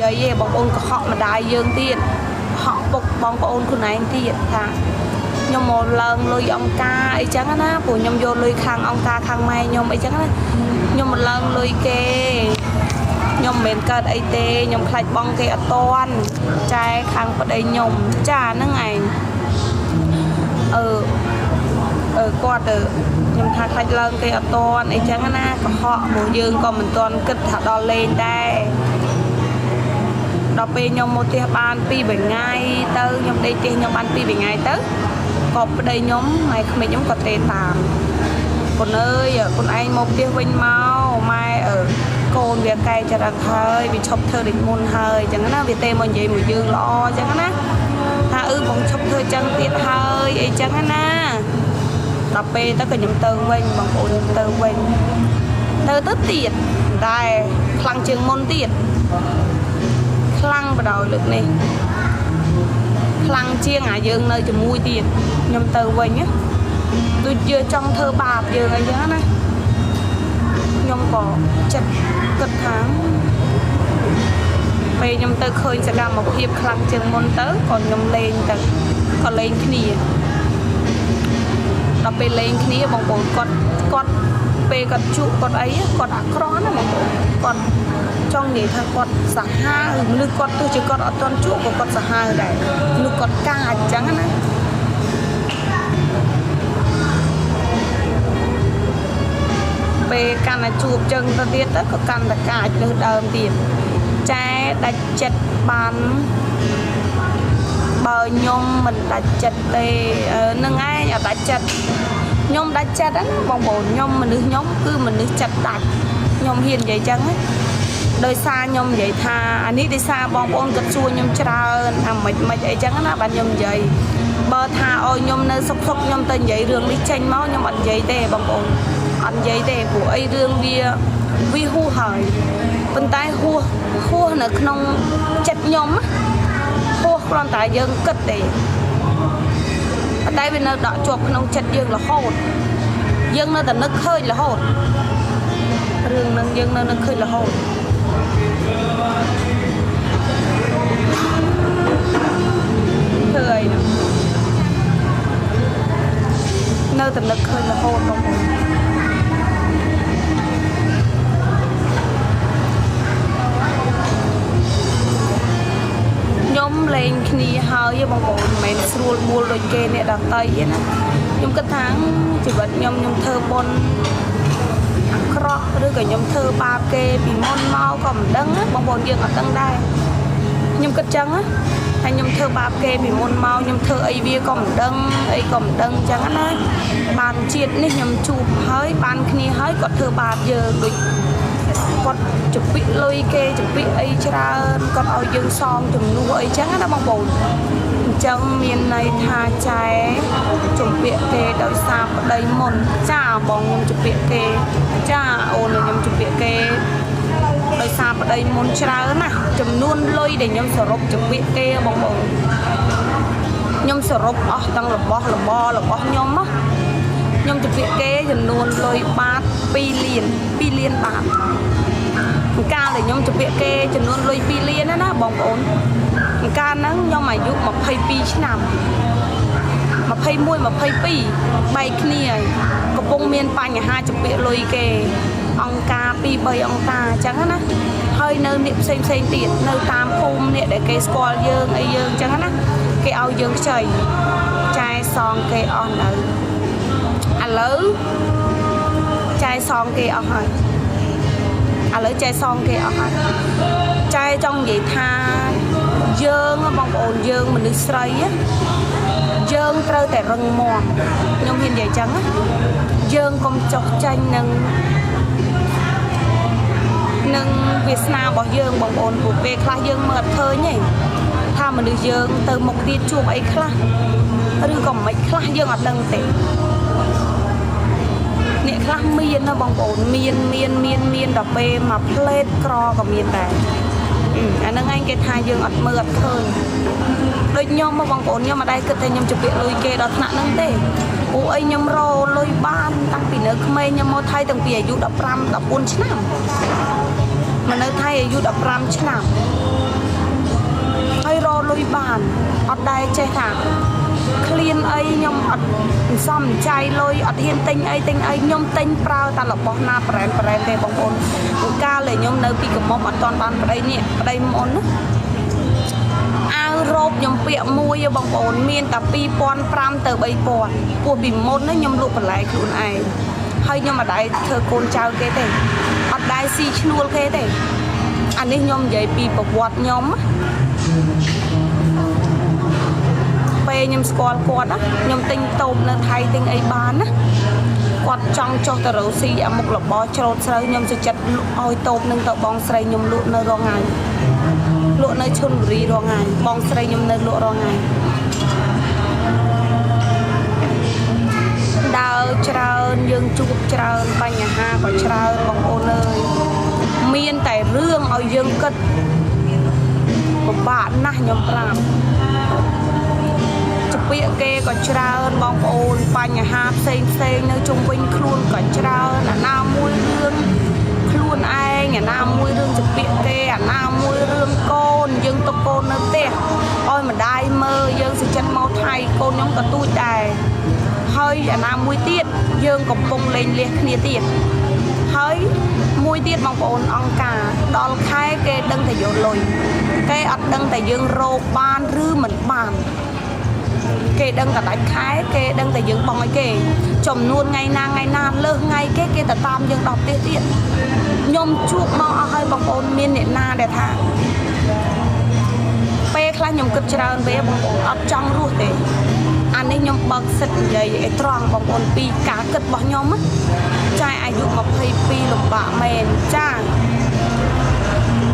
យាយឯងបងប្អូនកុហកម្ដាយយើងទៀតកុហកពុកបងប្អូនខ្លួនឯងទៀតថាខ្ញុំមកឡើងលុយអង្គការអីចឹងណាព្រោះខ្ញុំយកលុយខាងអង្គការខាងម៉ែខ្ញុំអីចឹងណាខ្ញុំមកឡើងលុយគេខ្ញុំមិនមែនកើតអីទេខ្ញុំខ្លាចបងគេអត់តន់ចែខាងប្តីខ្ញុំចាហ្នឹងឯងអឺអឺគាត់ទៅខ្ញុំថាខ្លាចឡើងគេអត់តន់អីចឹងណាកុហកព្រោះយើងក៏មិនតន់គិតថាដល់លេងដែរ ដល់ពេលខ្ញុំមកផ្ទះបាន2 3ថ្ងៃទៅខ្ញុំដេកផ្ទះខ្ញុំបាន2 3ថ្ងៃទៅក៏ប្តីខ្ញុំម៉ែក្មេកខ្ញុំក៏ទេតាម កូនអើយកូនឯងមកផ្ទះវិញមកម៉ែអឺកូនវាកែចរិតហើយវាឈប់ធ្វើដូចមុនហើយអញ្ចឹងណាវាទេមកនិយាយមួយយើងល្អអញ្ចឹងណាថាអឺបងឈប់ធ្វើអញ្ចឹងទៀតហើយអីចឹងណាដល់ពេលទៅក៏ខ្ញុំទៅវិញបងប្អូនខ្ញុំទៅវិញទៅទៅទៀតតែខ្លាំងជាងមុនទៀតខ្លាំងបដ ாய் លើកនេះខ្លាំងជាងអាយើងនៅជាមួយទៀតខ្ញុំទៅវិញណា ដូចយើងចង់ធ្វើបាបយើងអីចឹងណាខ្ញុំក៏ចិត្តគិតថាពេលខ្ញុំទៅឃើញសកម្មភាពខ្លាំងជាងមុនទៅក៏ខ្ញុំលេងទៅក៏លេងគ្នាដល់ពេលលេងគ្នាបងប្អូនគាត់គាត់ពេលគាត់ជក់គាត់អីគាត់អាក្រក់ណាបងប្អូនគាត់ចង់និយាយថាគាត់សាហាវមនុស្សគាត់ទោះជាគាត់អត់ទាន់ជក់ក៏គាត់សាហាវដែរមនុស្សគាត់កាចអញ្ចឹងណា ពេលកាន់តែជួបចឹងទៅទៀតទៅក៏កាន់តែកាចលើសដើមទៀតចែដាច់ចិត្តបានបើខ្ញុំមិនដាច់ចិត្តទេនឹងឯងអត់ដាច់ចិត្តខ្ញុំដាច់ចិត្តណាបងប្អូនខ្ញុំមនុស្សខ្ញុំគឺមនុស្សចិត្តដាច់ខ្ញុំហ៊ាននិយាយចឹងណាដោយសារខ្ញុំនិយាយថាអានេះដោយសារបងប្អូនគាត់សួរខ្ញុំច្រើនថាមិនមិនអីចឹងណាបាទខ្ញុំនិយាយបើថាឲ្យខ្ញុំនៅសុខសុខខ្ញុំទៅនិយាយរឿងនេះចេញមកខ្ញុំអត់និយាយទេបងប្អូនអត់និយាយទេព្រោះអីរឿងវាវាហួសហើយប៉ុន្តែហួសហួសនៅក្នុងចិត្តខ្ញុំណាហួសគ្រាន់តែយើងគិតទេប៉ុន្តែវានៅដក់ជាប់ក្នុងចិត្តយើងរហូតយើងនៅតែនឹកឃើញរហូតរឿងនឹងយើងនៅនឹកឃើញរហូតធ្វើអីហ្នឹងនៅតែនឹកឃើញរហូតបងប្អូនខ្ញុំលេងគ្នាហើយបងប្អូនមិនមែនស្រួលមួលដូចគេអ្នកដតីទេណាខ្ញុំគិតថាជីវិតខ្ញុំខ្ញុំធ្វើបុណ្យអាក្រក់ឬក៏ខ្ញុំធ្វើបាបគេពីមុនមកក៏មិនដឹងណាបងប្អូនយើងអត់ដឹងដែរខ្ញុំគិតចឹងណាហើយខ្ញុំធ្វើបាបគេពីមុនមកខ្ញុំធ្វើអីវាក៏មិនដឹងអីក៏មិនដឹងចឹងណាបានជាតិនេះខ្ញុំជួបហើយបានគ្នាហើយគាត់ធ្វើបាបយើងដូច គាត់ជំពាក់លុយគេជំពាក់អីច្រើនគាត់ឲ្យយើងសងជំនួសអីចឹងណាបងប្អូនអញ្ចឹងមានន័យថាចែជំពាក់គេដោយសារប្តីមុនចាបងខ្ញុំជំពាក់គេចាអូនខ្ញុំជំពាក់គេដោយសារប្តីមុនច្រើនណាស់ចំនួនលុយដែលខ្ញុំសរុបជំពាក់គេបងប្អូនខ្ញុំសរុបអស់ទាំងរបស់របររបស់ខ្ញុំណាខ្ញុំជំពាក់គេចំនួនលុយបាត2លាន2លានបាត កាលដែលខ្ញុំជពាក់គេចំនួនលុយ2លានណាណាបងប្អូនកាលហ្នឹងខ្ញុំអាយុ22ឆ្នាំ21 22បែកគ្នាហើយកំពុងមានបញ្ហាជពាក់លុយគេអង្គការ2 3អង្គការអញ្ចឹងណាហើយនៅអ្នកផ្សេងផ្សេងទៀតនៅតាមភូមិអ្នកដែលគេស្គាល់យើងអីយើងអញ្ចឹងណាគេឲ្យយើងខ្ចីចែសងគេអស់នៅឥឡូវចែសងគេអស់ហើយ ឥឡូវចែសងគេអស់ហើយចែចង់និយាយថាយើងបងប្អូនយើងមនុស្សស្រីណាយើងត្រូវតែរឹងមាំខ្ញុំហ៊ាននិយាយចឹងណាយើងកុំចោះចាញ់នឹងនឹងវាសនារបស់យើងបងប្អូនព្រោះពេលខ្លះយើងមើលអត់ឃើញទេថាមនុស្សយើងទៅមុខទៀតជួបអីខ្លះឬក៏មិនខ្លះយើងអត់ដឹងទេ អ្នកខ្លះមានណាបងប្អូនមានមានមានមានដល់ពេលមកផ្លេតក្រក៏មានដែរអាហ្នឹងឯងគេថាយើងអត់មើលអត់ឃើញដូចខ្ញុំមកបងប្អូនខ្ញុំអត់ដែរគិតថាខ្ញុំជពាក់លុយគេដល់ថ្នាក់ហ្នឹងទេព្រោះអីខ្ញុំរលុយបានតាំងពីនៅក្មេងខ្ញុំមកថៃតាំងពីអាយុ15 14ឆ្នាំមកនៅថៃអាយុ15ឆ្នាំ លុយបានអត់ដែលចេះថាឃ្លានអីខ្ញុំអត់សំចៃលុយអត់ហ៊ានទិញអីទិញអីខ្ញុំទិញប្រើតែរបស់ណាប្រែនប្រែនទេបងប្អូនកាលដែលខ្ញុំនៅពីកំមុំអត់ទាន់បានប្តីនេះប្តីមុនណាអាវរ៉ូបខ្ញុំពាក់មួយបងប្អូនមានតែ2500ទៅ3000ពោះពីមុនណាខ្ញុំលក់បន្លែខ្លួនឯងហើយខ្ញុំអត់ដែលធ្វើកូនចៅគេទេអត់ដែលស៊ីឈ្នួលគេទេអានេះខ្ញុំនិយាយពីប្រវត្តិខ្ញុំណាពេលខ្ញុំស្គាល់គាត់ណាខ្ញុំទិញតូបនៅថៃទិញអីបានណាគាត់ចង់ចុះទៅរកស៊ីអាមុខរបរច្រូតស្រូវខ្ញុំសុចិត្តលក់ឲ្យតូបនឹងទៅបងស្រីខ្ញុំលក់នៅរងថ្ងៃលក់នៅឈុនបុរីរងថ្ងៃបងស្រីខ្ញុំនៅលក់រងថ្ងៃដើរច្រើនយើងជួបច្រើនបញ្ហាក៏ច្រើនបងប្អូនអើយមានតែរឿងឲ្យយើងគិតពិបាកណាស់ខ្ញុំប្រាប់ ចពាកគេក៏ច្រើនបងប្អូនបញ្ហាផ្សេងផ្សេងនៅជុំវិញខ្លួនក៏ច្រើនអាណាមួយរឿងខ្លួនឯងអាណាមួយរឿងចពាកគេអាណាមួយរឿងកូនយើងទុកកូននៅផ្ទះឲ្យម្ដាយមើលយើងសុចិត្តមកថៃកូនខ្ញុំក៏ទូចដែរហើយអាណាមួយទៀតយើងកំពុងលេងលះគ្នាទៀតហើយមួយទៀតបងប្អូនអង្គការដល់ខែគេដឹងតែយកលុយគេអត់ដឹងតែយើងរកបានឬមិនបាន គេដឹងតែដាច់ខែគេដឹងតែយើងបងឲ្យគេចំនួនថ្ងៃណាថ្ងៃណាលើសថ្ងៃគេគេទៅតាមយើងដល់ផ្ទះទៀតខ្ញុំជួបមកអស់ហើយបងប្អូនមានអ្នកណាដែលថាពេលខ្លះខ្ញុំគិតច្រើនពេលបងប្អូនអត់ចង់រស់ទេអានេះខ្ញុំបើកសិទ្ធនិយាយឲ្យត្រង់បងប្អូនពីការគិតរបស់ខ្ញុំណាចាយអាយុ22លំបាកមែនចា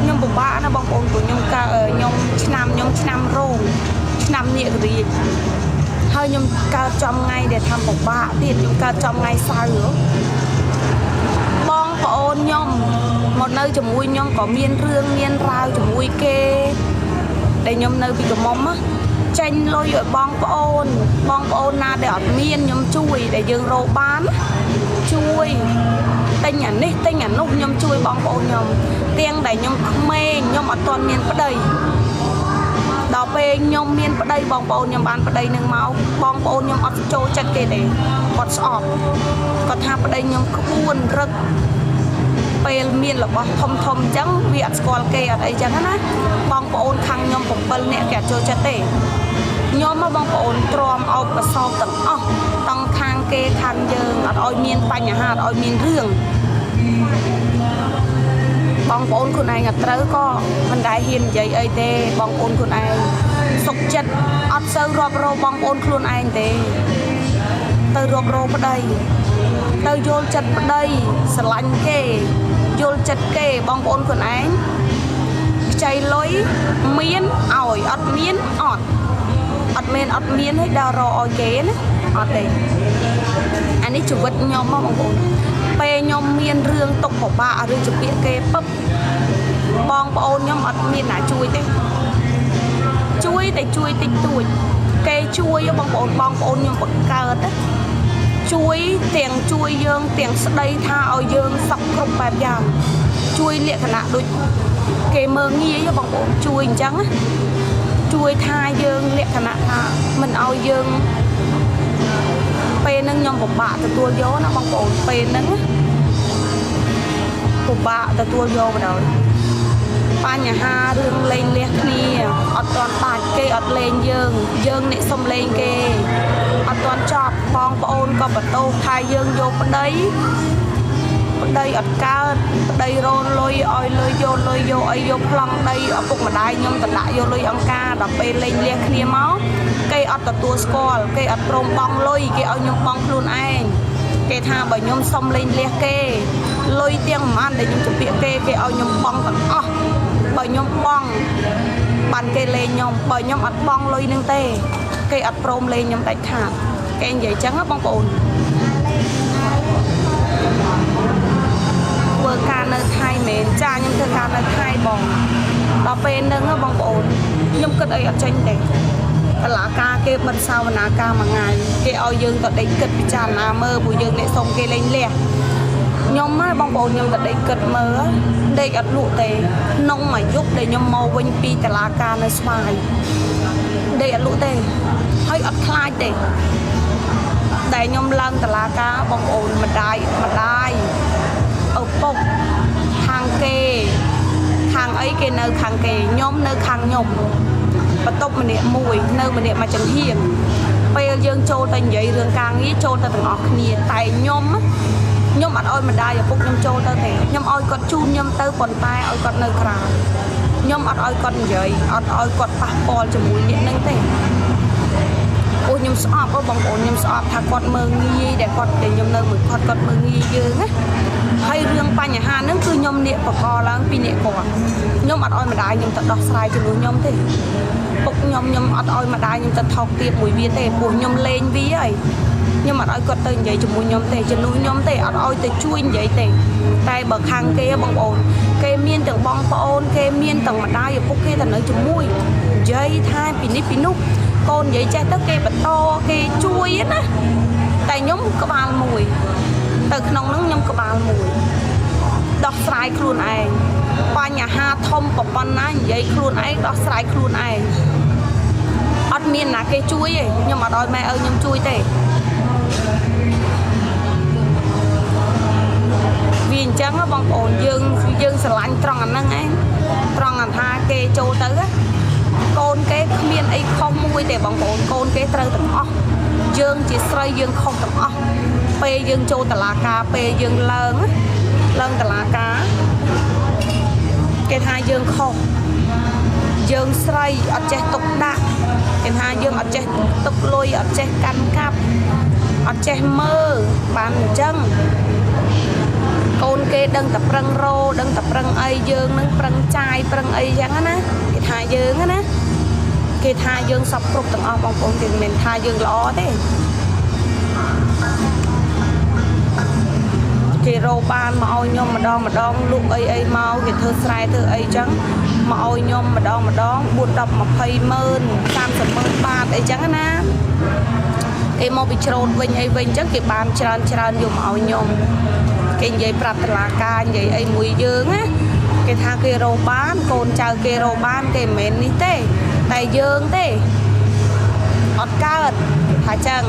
ខ្ញុំពិបាកណាបងប្អូនព្រោះខ្ញុំកើតខ្ញុំឆ្នាំខ្ញុំឆ្នាំរោងឆ្នាំនាគរាជ ហើយខ្ញុំកើតចំថ្ងៃដែលធ្វើពិបាកទៀតខ្ញុំកើតចំថ្ងៃសៅរ៍ហ៎បងប្អូនខ្ញុំមកនៅជាមួយខ្ញុំក៏មានរឿងមានរ៉ាវជាមួយគេដែលខ្ញុំនៅពីក្រមុំណាចេញលុយឲ្យបងប្អូនបងប្អូនណាដែលអត់មានខ្ញុំជួយដែលយើងរកបានណាជួយទិញអានេះទិញអានោះខ្ញុំជួយបងប្អូនខ្ញុំទាំងដែលខ្ញុំក្មេងខ្ញុំអត់ទាន់មានប្តី ដល់ពេលខ្ញុំមានប្តីបងប្អូនខ្ញុំបានប្តីនឹងមកបងប្អូនខ្ញុំអត់ចូលចិត្តគេទេគាត់ស្អប់គាត់ថាប្តីខ្ញុំក្បួនរឹកពេលមានរបស់ធំធំអញ្ចឹងវាអត់ស្គាល់គេអត់អីចឹងណាបងប្អូនខាងខ្ញុំ7នាក់គេអត់ចូលចិត្តទេខ្ញុំមកបងប្អូនទ្រាំអោបកសោបទាំងអស់តង់ខាងគេខាងយើងអត់ឲ្យមានបញ្ហាអត់ឲ្យមានរឿង បងប្អូនខ្លួនឯងអត់ត្រូវក៏មិនដែលហ៊ាននិយាយអីទេបងប្អូនខ្លួនឯងសុកចិត្តអត់សូវរាប់រកបងប្អូនខ្លួនឯងទេទៅរាប់រកប្តីទៅយល់ចិត្តប្តីស្រឡាញ់គេយល់ចិត្តគេបងប្អូនខ្លួនឯងខ្ចីលុយមានឲ្យអត់មានអត់អត់មានអត់មានឲ្យដល់រកឲ្យគេណាអត់ទេអានេះជីវិតខ្ញុំហ៎បងប្អូនពេលខ្ញុំមានរឿងទុកពិបាករឿងជំពាក់គេពឹប បងប្អូនខ្ញុំអត់មានណាជួយទេជួយតែជួយតិចតួចគេជួយបងប្អូនបងប្អូនខ្ញុំបង្កើតណាជួយទាំងជួយយើងទាំងស្ដីថាឲ្យយើងសក់គ្រប់បែបយ៉ាងជួយលក្ខណៈដូចគេមើងងាយបងប្អូនជួយអញ្ចឹងណាជួយថាយើងលក្ខណៈថាមិនឲ្យយើងពេលហ្នឹងខ្ញុំពិបាកទទួលយកណាបងប្អូនពេលហ្នឹងណាពិបាកទទួលយកបណ្ដោយ បញ្ហារឿងលេងលះគ្នាអត់ទាន់បាច់គេអត់លេងយើងយើងអ្នកសុំលេងគេអត់ទាន់ចប់បងប្អូនក៏បន្ទោសថាយើងយកប្តីប្តីអត់កើតប្តីរលុយឲ្យលុយយកលុយយកអីយកប្លង់ដីឪពុកម្ដាយខ្ញុំតដាក់យកលុយអង្គការដល់ពេលលេងលះគ្នាមកគេអត់ទទួលស្គាល់គេអត់ព្រមបង់លុយគេឲ្យខ្ញុំបង់ខ្លួនឯងគេថាបើខ្ញុំសុំលេងលះគេលុយទាំងប្រហែលដែលខ្ញុំជំពាក់គេគេឲ្យខ្ញុំបង់ទាំងអស់បើខ្ញុំបង់បានគេលេងខ្ញុំបើខ្ញុំអត់បង់លុយនឹងទេគេអត់ព្រមលេងខ្ញុំដាច់ខាតគេនិយាយចឹងណាបងប្អូនធ្វើការនៅថៃមែនចាខ្ញុំធ្វើការនៅថៃបងដល់ពេលហ្នឹងណាបងប្អូនខ្ញុំគិតអីអត់ចេញទេតឡាការគេបិទសាវនាការមួយថ្ងៃគេឲ្យយើងទៅដេកគិតពិចារណាមើលពួកយើងអ្នកសុំគេលេងលះ ខ្ញុំណាបងប្អូនខ្ញុំក៏ដេកគិតមើលដេកអត់លក់ទេក្នុងមួយយប់ដែលខ្ញុំមកវិញពីតឡាការនៅស្វាយដេកអត់លក់ទេហើយអត់ខ្លាចទេតែខ្ញុំឡើងតឡាការបងប្អូនម្ដាយម្ដាយឪពុកខាងគេខាងអីគេនៅខាងគេខ្ញុំនៅខាងខ្ញុំបន្ទប់ម្នាក់មួយនៅម្នាក់មួយចំហៀងពេលយើងចូលទៅនិយាយរឿងការងារចូលទៅទាំងអស់គ្នាតែខ្ញុំខ្ញុំអត់ឲ្យម្ដាយឪពុកខ្ញុំចូលទៅទេខ្ញុំឲ្យគាត់ជូនខ្ញុំទៅប៉ុន្តែឲ្យគាត់នៅក្រៅខ្ញុំអត់ឲ្យគាត់និយាយអត់ឲ្យគាត់ប៉ះពាល់ជាមួយអ្នកនឹងទេអូខ្ញុំស្អប់អូបងប្អូនខ្ញុំស្អប់ថាគាត់មើងងាយដែលគាត់ដែលខ្ញុំនៅមួយគាត់គាត់មើងងាយយើងណាហើយរឿងបញ្ហាហ្នឹងគឺខ្ញុំនាកបកឡើងពីអ្នកគាត់ខ្ញុំអត់ឲ្យម្ដាយខ្ញុំទៅដោះស្រាយជំនួសខ្ញុំទេពុកខ្ញុំខ្ញុំអត់ឲ្យម្ដាយខ្ញុំទៅថោកទាបមួយវាទេព្រោះខ្ញុំលេងវាហើយខ្ញុំអត់ឲ្យគាត់ទៅនិយាយជាមួយខ្ញុំទេជំនួសខ្ញុំទេអត់ឲ្យទៅជួយនិយាយទេតែបើខាងគេបងប្អូនគេមានទាំងបងប្អូនគេមានទាំងម្ដាយឪពុកគេទៅនៅជាមួយនិយាយថាពីនេះពីនោះកូននិយាយចេះទៅគេបន្តគេជួយណាតែខ្ញុំក្បាលមួយទៅក្នុងហ្នឹងខ្ញុំក្បាលមួយដោះស្រាយខ្លួនឯងបញ្ហាធំប៉ុណ្ណានិយាយខ្លួនឯងដោះស្រាយខ្លួនឯងអត់មានណាគេជួយទេខ្ញុំអត់ឲ្យម៉ែឪខ្ញុំជួយទេវាអញ្ចឹងបងប្អូនយើងយើងស្រឡាញ់ត្រង់អាហ្នឹងឯងត្រង់អាថាគេចូលទៅកូនគេគ្មានអីខុសមួយទេបងប្អូនកូនគេត្រូវទាំងអស់យើងជាស្រីយើងខុសទាំងអស់ពេលយើងចូលតឡាការពេលយើងឡើងឡើងតឡាការគេថាយើងខុសយើងស្រីអត់ចេះទុកដាក់គេថាយើងអត់ចេះទុកលុយអត់ចេះកាន់កាប់អត់ចេះមើលបានអញ្ចឹងកូនគេដឹងតែប្រឹងរោដឹងតែប្រឹងអីយើងនឹងប្រឹងចាយប្រឹងអីចឹងណាគេថាយើងណាគេថាយើងសពគ្រប់ទាំងអស់បងប្អូនគេមិនមែនថាយើងល្អទេគេរោបានមកឲ្យខ្ញុំម្ដងម្ដងលក់អីអីមកគេធ្វើស្រែធ្វើអីចឹងមកឲ្យខ្ញុំម្ដងម្ដង4 10 20ម៉ឺន30ម៉ឺនបាតអីចឹងណាគេមកពីច្រូតវិញអីវិញចឹងគេបានច្រើនច្រើនយកមកឲ្យខ្ញុំគេនិយាយប្រាប់តឡាការនិយាយអីមួយយើងណាគេថាគេរោបានកូនចៅគេរោបានគេមិនមែននេះទេតែយើងទេអត់កើតថាចឹង